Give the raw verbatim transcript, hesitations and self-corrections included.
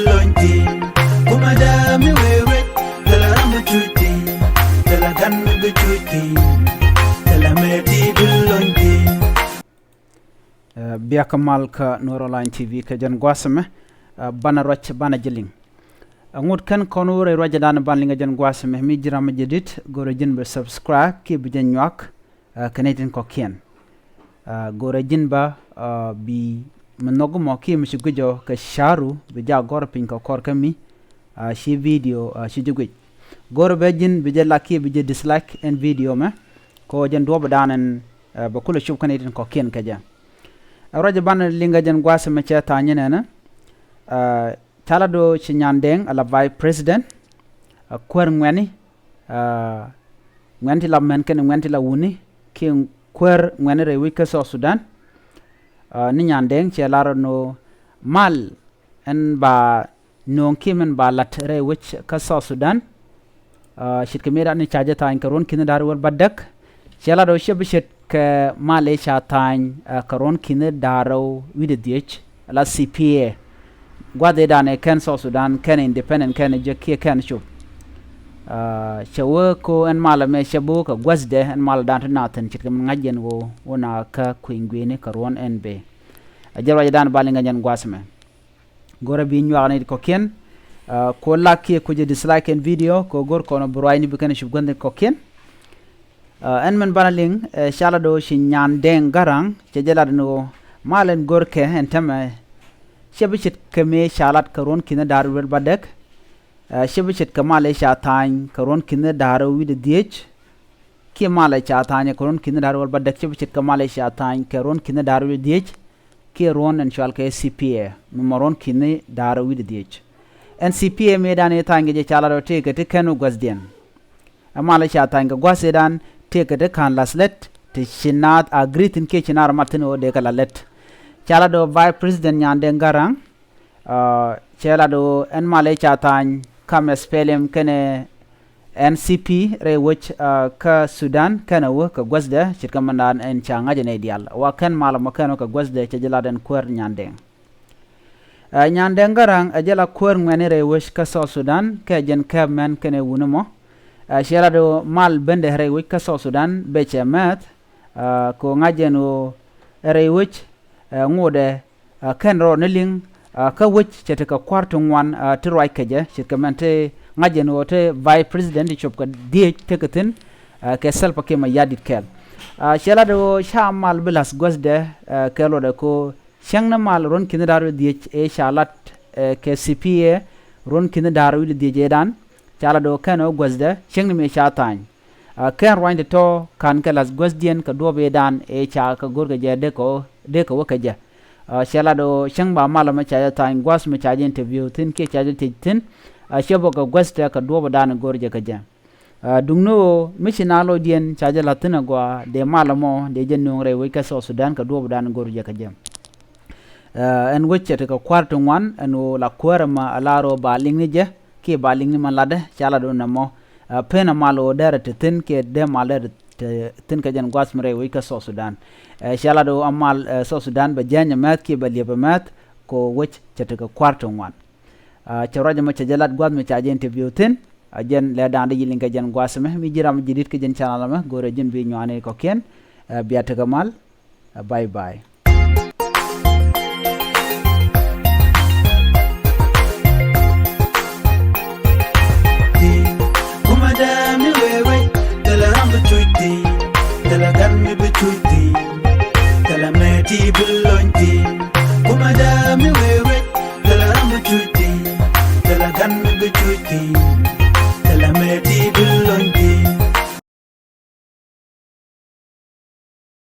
Lɔny ti kumɛ dee mi wee wet. Thilɛ ram mi cuc ti, thilɛ gan mi bi cuc ti, thilɛ mɛ ti bi lɔny ti. Biakä mal kä Nuer Online T V kɛ jɛn gua̱a̱th ɛmɛ. Banɛ ruac banɛ ji̱ liŋ. Ŋut kɛn kɔn wä rɛy ruacdan ban liŋ kɛ jɛn gua̱a̱th ɛmɛ, mi ji̱ ram mi jɛ dit, go̱rɛ ji̱n bɛ subscribe kiɛ bi jɛ nyuak kɛ nɛy tin kɔ̱kiɛn. Go̱rɛ ji̱n ba bi mi nhɔk mɔ kiɛ mi ci gui̱c ɔ kɛ ca̱ru bi jɛ gɔ̱r piny kɛ kɔr kä mi ci video ci jɛ gui̱c. Go̱rɛ bɛ ji̱n bi jɛ like kiɛ bi jɛ dislike ɛn video mɛ. Kɛ ɣöö jɛn duɔ̱ɔ̱pdan ɛn bɛ kulɛ cop kä nɛy tin kɔ̱kiɛn kɛ jɛ. Ɛ ruac banɛ liŋ kɛ jɛn gua̱a̱th ɛmɛ cɛ tha̱a̱ŋ nyin ɛnɛ. Ca la do̱ ci Nyandɛŋ ala vice president, kuäär ŋuɛ̈ni, ŋuɛ̈ni ti la män kɛnɛ ŋuɛ̈ni ti la wuni, kiɛ kuäär ŋuɛ̈ni rɛy wec kä South Sudan. Ni Nyandɛŋ cɛ lar ɛn ɣöö mal ɛn ba nööŋ kiɛ min ba la̱t rɛy wec kä South Sudan. Ce̱tkɛ mëëdan ni ca jɛ tha̱a̱ny kɛ ruɔ̱n ki̱ni da̱r wäl bädäk. Cɛ lat ɣöö cɛ bi ce̱tkɛ mal ëë ca tha̱a̱ny kɛ ruɔ̱n ki̱ni da̱r rɛw wi̱cdɛ dhiec la C P A. Gua̱th ëëdan ëë kɛn South Sudan kɛn independent kɛn jɛ kiɛ kɛn cop. Cɛ wee ko ɛn mal ɛmɛ cɛ bi wä kɛ guäthdɛ ɛn maldan ti na thi̱n ce̱tkɛ min ŋa̱c jɛn ɣöö wä na kä kui̱ny gui̱ni kɛ ruɔ̱n ɛn bëë. Ɛ jɛ ruacdan ba liŋ kɛ jɛn gua̱a̱th ɛmɛ. Go̱rɛ bi nyuak ni kɔ̱kiɛn. Ko like kiɛ ko jɛ dislike ɛn video ko go̱r kɔn bi ruacni bi kɛn cup guäthni kɔ̱kiɛn. Ɛn min banɛ liŋ ca la do̱ ci Nyandɛŋ Garaŋ cɛ jɛ lat ni ɣöö mal ɛn go̱r kɛ ɛn tɛmɛ cɛ bi ce̱tkɛ mëë ca lat kɛ ruɔ̱n ki̱ni da̱r wäl bädäk. Cɛ bi ce̱tkɛ mal ëë ca tha̱a̱ny kɛ ruɔ̱n ki̱ni da̱r rɛw wi̱cdɛ dhiec. Kiɛ mal ëë ca tha̱a̱ny kɛ ruɔ̱n ki̱ni da̱r wäl bädäk cɛ bi ce̱tkɛ mal ëë ca tha̱a̱ny kɛ ruɔ̱n ki̱ni da̱r wi̱cdɛ dhiec. Kiɛ ruɔ̱n ɛn cɔal kɛ C P A mi mɔ ruɔ̱n ki̱ni da̱r rɛw wi̱cdɛ dhiec. Ɛn C P A mëëdan ëë tha̱a̱ny kɛ jɛ ca la rɛw tëëkɛ ti kɛn wä guäthdiɛn. Ɛ mal ëë ca tha̱a̱ny kɛ gua̱th ëëdan tëëkɛ ti ka̱n la̱th lät ti ci naath agree thi̱n kiɛ ci naar mat thi̱n ɣöö dee kɛ la̱th lät. Ca la do̱ vice president Nyandɛŋ Garaŋ. Cɛ lat ɣöö ɛn mal ëë ca tha̱a̱ny kam S P L M kɛnɛ N C P rɛy wec kä Sudan kɛnɛ wä kɛ guäthdɛ ce̱tkɛ mindan ɛn ca ŋa̱c ɛ nɛy diaal wa kɛn mal ɛmɔ kɛn wä kɛ guäthdɛ cɛ jɛ lat ɛn kuäär Nyandɛŋ. Nyandɛŋ Garaŋ ɛ jɛ la kuäär ŋuɛ̈ni rɛy wec kä South Sudan kɛ jɛn kääp män kɛnɛ wuni mɔ. Cɛ lat ɣöö mal bendɛ rɛy wec kä South Sudan bɛ cɛ mɛth. Kɛ ɣöö ŋa̱c jɛn ɣöö rɛy wec ŋotdɛ kɛn rɔɔd ni liŋ kä wec cɛ tekɛ kua̱r ti ŋuan ti ruac kɛ jɛ ce̱tkɛ mɛn ti ŋa̱c jɛn ɣöö ti vice president ti cop kɛ dhiec tekɛ thi̱n kɛ Salva Kiir Mayardit kɛl. Cɛ lat ɣöö ca mal bi la̱th guäthdɛ kɛ luɔtdɛ kɛ ɣöö cäŋ ni mal ruɔ̱n ki̱ni da̱r wi̱cdɛ dhiec ëë ca lat kɛ C P A ruɔ̱n ki̱ni da̱r wi̱cdɛ dhiec ëëdan. Ca lat ɣöö kɛn ɣöö guäthdɛ cäŋ ni mëë ca tha̱a̱ny. Kɛn ruany ti tɔ̱ ka̱n kɛ la̱th guäthdiɛn kɛ duɔ̱ɔ̱p ëëdan ëë ca kɛ go̱r kɛ jɛ dee kɛ wä kɛ jɛ. Cɛ lat ɣöö cäŋ ba mal ɛmɛ ca jɛ tha̱a̱ny gua̱th mi ca jɛ interview thi̱n kiɛ ca jɛ thiec thi̱n. Cɛ bä kɛ guäthdɛ kɛ duɔ̱ɔ̱pdan go̱r jɛ kɛ jɛ. Duŋni ɣöö mi ci naath lɔcdiɛn ca jɛ la̱th thi̱n agɔaa dee mal ɛmɔ dee jɛ nööŋ rɛy wec kä South Sudan kɛ duɔ̱ɔ̱pdan go̱r jɛ kɛ jɛ. Ɛn wec cɛ tekɛ kua̱r ti ŋuan ɛn ɣöö la kuäär ɛmɛ a lar ɣöö ba liŋni jɛ kiɛ ba liŋni mɛ latdɛ ca lat ɣöö nɛmɔ. Pen a mal ɣöö derɛ te thi̱n kiɛ dee mal derɛ te thi̱n kɛ jɛn gua̱th mi rɛy wec kä South Sudan. Ca lat ɣöö a mal South Sudan bɛ jiäny ɛmɛth kiɛ bɛ liɛp ɛmɛth kɛ ɣöö wec cɛ tekɛ kua̱r ti ŋuan. Cɛ ruac ɛmɔ cɛ jɛ lat gua̱th mi ca jɛ interview thi̱n. A jɛn lɛ da̱a̱n dee ji̱ liŋ kɛ jɛn gua̱th ɛmɛ mi ji̱ ram ji̱ di̱t kä jɛn channel ɛmɛ go̱rɛ ji̱n bi nyuani kɔ̱kiɛn. Bia tekɛ mal. Bye bye. Kumɛ dee mi wee wec thilɛ ram bi cuc thi̱n, thilɛ gan mi bi cuc thi̱n, thilɛ mɛ ti bi lony thi̱n. Kumɛ dee mi wee wec thilɛ ram bi cuc thi̱n, thilɛ gan mi bi cuc thi̱n.